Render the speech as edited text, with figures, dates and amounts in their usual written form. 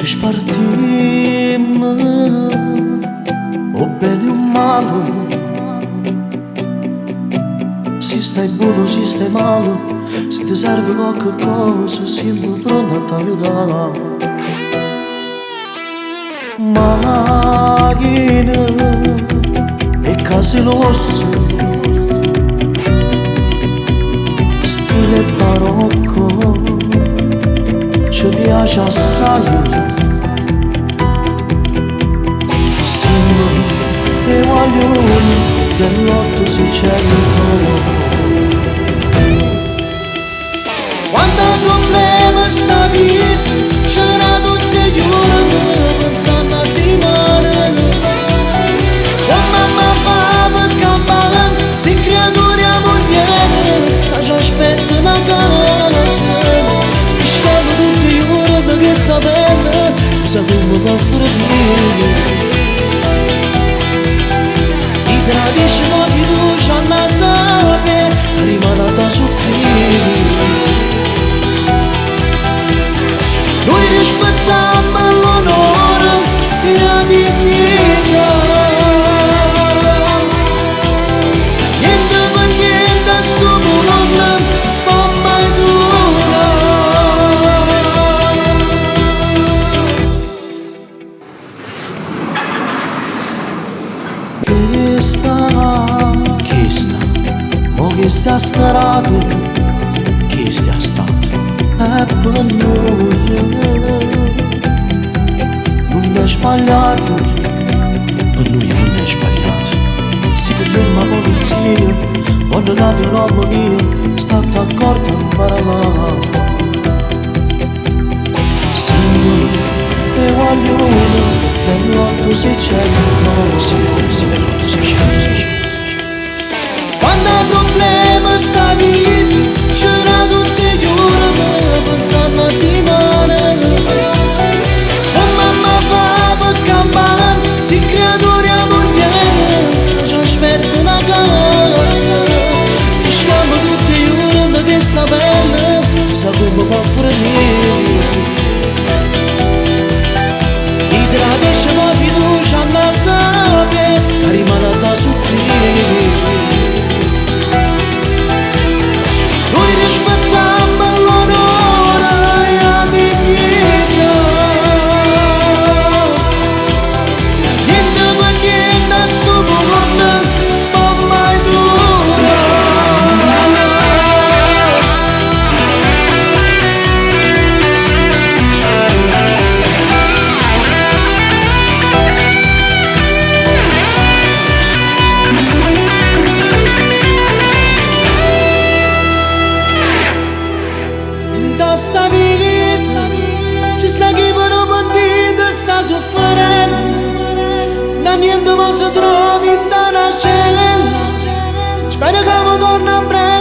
Ce spartimmo 'o bbene e 'o mmale. Si stai buono, si stai male, si te serve quacche cosa, simmo pronte a t'aiutà. Machine 'e case 'e lusso, stile barocco, ce piace assaje. Simmo 'e guagliune dell'otto seicento. Quanta problemi sta vita, c'era tutti i giorni, pensando a dimane. Come mamma fa per campare, si creature a moglie, che ci aspetta una casa. E stiamo tutti i giorni che sta bene, chissà come va a finire. Chi tradisce la fiducia non sape, rimane da soffrire. Noi rispettiamo l'onore e la dignità. Niente per niente a sto mondo può mai durare. Chesta, chesta, mo chesta strada, chesta strada è per noi. Nun è sbagliato, per noi non è sbagliato. Si ti ferma la polizia, quando dà un nome mio, state accorto a parlà. Simmo 'e guagliune dell'otto seicento, sì, sì, dell'otto seicento. Quando problema sta vita, c'era tutti i giorni, pensando a dimane. Come mamma fa per campare, si creature a moglie, ci aspetta una casa. E stiamo tutti i giorni che sta bene, chissà come va a finire. Chi tradisce la fiducia non sape, rimane da soffrire. Noi rispettiamo l'onore e la dignità. Niente per niente a sto mondo può mai durare. In sta vita ci sta chi per un pentito sta soffrendo, da niente ma si trova in una cella. Spero che mi torna a breve.